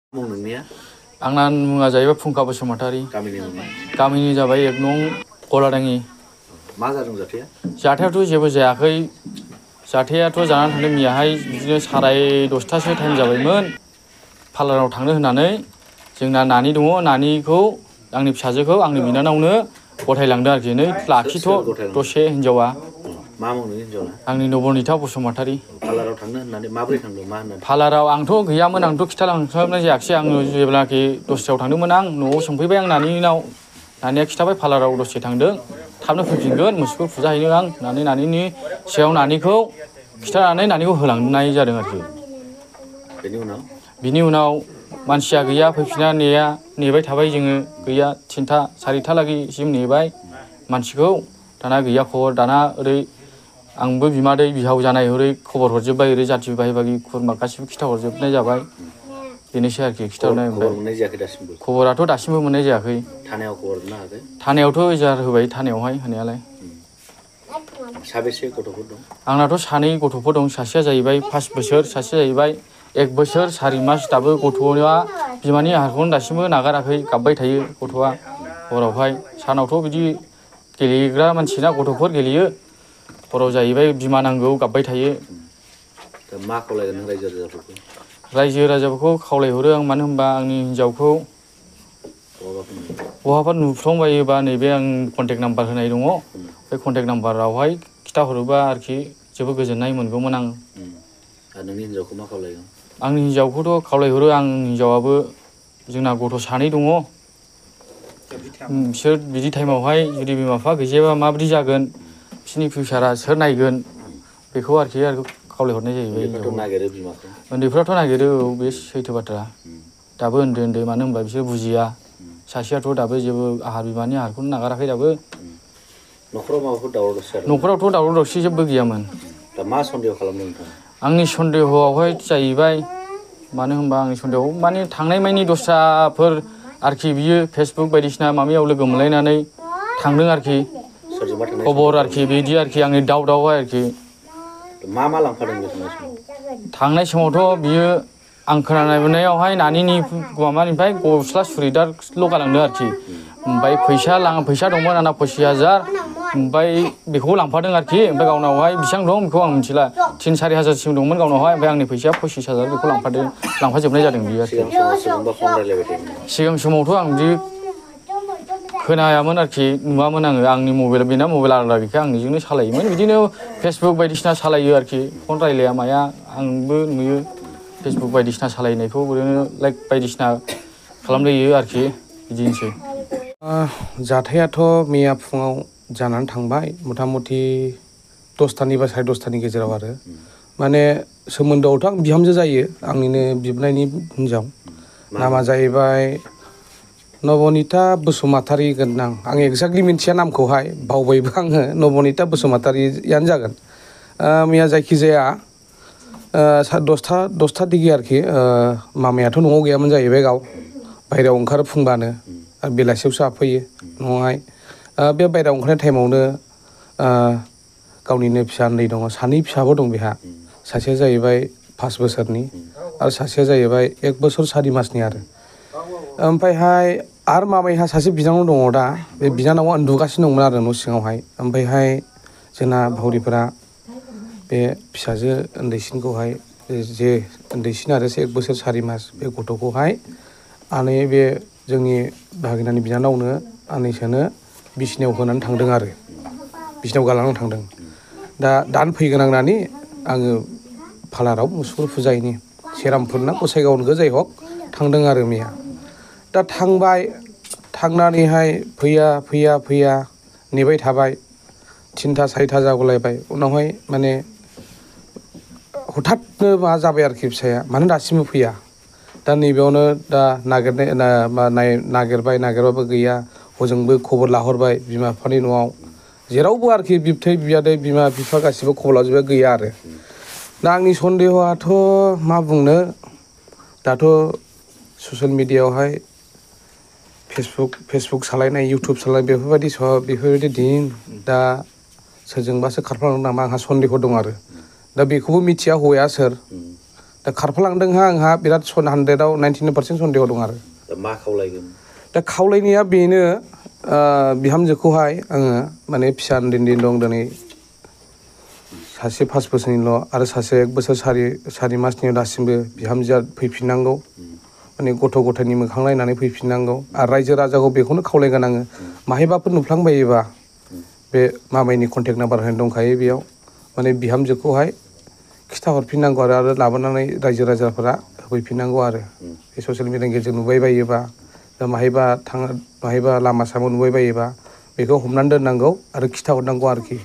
आंना मुङा जाहैबाय फुंखा बसुमतारी। गामिनि जाबाय 1 नं गलादाङि। मा जादों जाथाया? जाथायाथ' जेबो जायाखै। जाथायाथ' जानानै थांदों मैयाहाय बिदिनो 10:30 टाइम जाबायमोन। पार्लाराव थांनो होननानै जोंना नानि दङ, नानिखौ आंनि फिसाजोखौ आंनि बिनानावनो गथायलांदों आरोखि। नै लाखिथ' दसे हिनजावा। मा मावनो हिनजावा? आंनि नबनिता बसुमतारी। पार्लाराव थांनो होननानै माबोरै थांदों? मा होननानै? पार्लाराव आंथ' गैयामोन, आंथ' खिथालांस्लाबनाय जायाखिसै। आङो जेब्लाखि दस्रायाव थांदोंमोन आं न'आव सोंफैबाय आं नानिनाव। नानिया खिथाबाय पार्लाराव दसे थांदों, थाबनो फैफिनगोन मोसौखौ फुजाहैनो आं होननानै नानिनि सिगाङाव नानिखौ खिथानानै नानिखौ होलांनाय जादों आरोखि। बिनि उनाव मानसिया गैया, फैफिना नेबाय थाबाय जोङो। गैया 3टा 4टा लागैसिम नेबाय मानसिखौ। दाना गैया खबर। दाना ओरै आंबो बिमादै बिहाव जानाय ओरै खबर हरजोब्बाय, ओरै जाथि बाय बागि खुरमा गासिबो खिथाहरजोबनाय जाबाय। बेनोसै आरोखि खिथाहरनाय। खबर मोननाय जायाखै दासिमबो? खबराथ' दासिमबो मोननाय जायाखै। थानायाव खबर हरनो हायाखै? थानायावथ' एजाहार होबाय, थानायावहाय होनायालाय। साबेसे गथ'फोर दं? आंनाथ' 2 गथ'फोर दं। सासेया जाहैबाय 5 बोसोर, सासेया जाहैबाय 1 बोसोर 4 मास। दाबो गथ'आ बिमानि आहारखौनो दासिमबो नागाराखै, गाबबाय थायो गथ'आ हरावहाय। सानावथ' बिदि गेलेग्रा मानसिना गथ'फोर गेलेयो, हराव जाहैबाय बिमा नांगौ गाबबाय थायो। दा मा खावलायगोन नों रायजो राजाफोरखौ? रायजो राजाफोरखौ खावलायहरो आं, मानो होनबा आंनि हिनजावखौ बहाबा नुफ्लांबायोबा नैबे आं कन्टेक्ट नाम्बार होनाय दङ, बे कन्टेक्ट नाम्बारावहाय खिथाहरोबा आरोखि जोबोद गोजोननाय मोनगौमोन आं। आरो नोंनि हिनजावखौ मा खावलायगोन? आंनि हिनजावखौथ' खावलायहरो, आं हिनजावाबो जोंना गथ' 2 दङ। बिसोर बिदि टाइमावहाय जुदि बिमा बिफा गैजायाबा माबायदि जागोन, बिसोरनि फिउचारा सोर नायगोन, बेखौ आरोखि खावलायहरनाय जाहैबाय हिनजावखौ। नागिरो बिमाखौ? उन्दैफ्राथ' नागिरो, औ बे सैथो बाथ्रा। दाबो उन्दै उन्दै, मानो होनबा बिसोर बुजिया। सासेयाथ' दाबो जेबो बिमानि आहारखौनो नागाराखै दाबो। न'खराव माबाफोर दावराव दावसि जादों? न'खरावथ' दावराव दावसि जेबो गैयामोन। दा मा सन्देह खालामदों नोंथाङा? आंनि सन्देहआवहाय जाहैबाय, मानो होनबा आंनि सन्देहआव माने थांनाय मानि दस्राफोर आरोखि, बियो फेसबुक बायदिसिना माबायाव लोगो मोनलायनानै थांदों आरोखि। खबर आरोखि बिदि आरोखि, आंनि दाउट आरोखि। मा मा लांफादों बे थांनाय समाव? थांनाय समावथ' बियो आं खोनानाय मोननायावहाय नानिनि माबानिफ्राय गस्ला सुरिदारल' गालांदों आरोखि। ओमफ्राय फैसा दंमोन आंना 25,000, ओमफ्राय बेखौ लांफादों आरोखि। ओमफ्राय गावनावहाय बेसेबां दं बेखौ आं मिथिला। 3-4 हाजारसिम दंमोन गावनावहाय, ओमफ्राय आंनि फैसाया 25,000 बेखौ लांफाजोबनाय जादों बियो आरोखि। सिगां समावथ' आं बिदि खोनायामोन आरोखि, नुवामोन आङो। आंनि मबाइल, बेना मबाइल आलादा गैखाया, आं निजोंनो सालायोमोन। बिदिनो फेसबुक बायदिसिना सालायो आरोखि। फन रायलाया माया, आंबो नुयो फेसबुक बायदिसिना सालायनायखौ, ओरैनो लाइक बायदिसिना खालामलायो आरोखि, बिदिनोसै। जाथायाथ' मैया फुङाव जानानै थांबाय, मथा मथि 10टानि बा 10:30टानि गेजेराव आरो। माने सोमोन्दोआवथ' आं बिहामजो जायो, आंनिनो बिबोनांनि हिनजाव। नामा जाहैबाय नबनिता बसुमतारी गोनदां। आं एक्जेक्टलि मिथिया नामखौहाय, बावबायबो आङो। नबनिता बसुमतारीयानो जागोन। मैया जायखिजाया 10टा दिगि आरोखि। मामायाथ' न'आव गैयामोन जाहैबाय, गाव बाहेरायाव ओंखारो फुंबानो, आरो बेलासियावसो हाबफैयो न'आवहाय। बे बाहेरायाव ओंखारनाय टाइमावनो गावनिनो फिसा उन्दै दङ, 2 फिसाबो दं बेहा। सासेया जाहैबाय 5 बोसोरनि, आरो सासेया जाहैबाय 1 बोसोर 4 मासनि आरो। ओमफ्रायहाय आरो मामायहा सासे बिनानाव दङ दा, बे बिनानावा उन्दुगासिनो दंमोन आरो न' सिङावहाय। ओमफ्रायहाय जोंना भावरिफोरा बे फिसाजो उन्दैसिनखौहाय, जे उन्दैसिन आरो 1 बोसोर 4 मास, बे गथ'खौहाय बे जोंनि भागिनानि बिनानावनो आनैसोनो बिसिनायाव होनानै थांदों आरो, बिसिनायाव गालांनानै थांदों। दानो फैगोन आं नानि, आङो पार्लाराव मोसौखौ फुजाहैनि, सेरामपुर ना गसाइगावनिखौ जाय हक थांदों आरो मैया। दा थांबाय, थांनानैहाय फैया नेबाय थाबाय। 3टा 4टा जागुलायबाय। उनावहाय माने हथादनो मा जाबाय आरोखि फिसाया, मानो दासिमबो फैया। दा नैबेयावनो दा नागिरबाबो गैया। हजोंबो खबर लाहरबाय बिमा बिफानि न'आव, जेरावबो आरोखि बिबथै बियादै बिमा बिफा गासिबो खबर लाजोबबाय, गैया आरो। दा आंनि सन्देहआथ' मा बुंनो, दाथ' ससियेल मिडियायावहाय फेसबुक सालायनाय, इउटुब सालायनाय, बेफोरबायदि दिन। दा सोरजोंबासो खारफालांदों नामा, आंहा सन्देह दं आरो। दा बेखौबो मिथिया हौवाया सोर, दा खारफालांदोंहा आंहा बिराद 100आव 99% सन्देह दं आरो दा मा खावलायगोन दा खावलायनाया बेनो बिहामजोखौहाय आङो माने फिसा उन्दै दं दिनै सासे 5 बोसोरनिल' आरो सासे 1 बोसोर सारि मासनि दासिमबो बिहामजोआ फैफिननांगौ माने गथ' गथायनि मोखां नायनानै फैफिननांगौ आरो रायजो राजाखौ बेखौनो खावलायगोन आङो माहायबाफोर नुफ्लांबायोबा बे मामायनि कन्टेक्ट नाम्बार होनाय दंखायो बेयाव माने बिहामजोखौहाय खिथाहरफिननांगौ आरो लाबोनानै रायजो राजाफोरा होफैफिननांगौ आरो बे ससियेल मिडियानि गेजेरजों नुबाय बायोबा माहायबा लामा सामा नुबाय बायोबा बेखौ हमनानै दोननांगौ आरो खिथाहरनांगौ आरोखि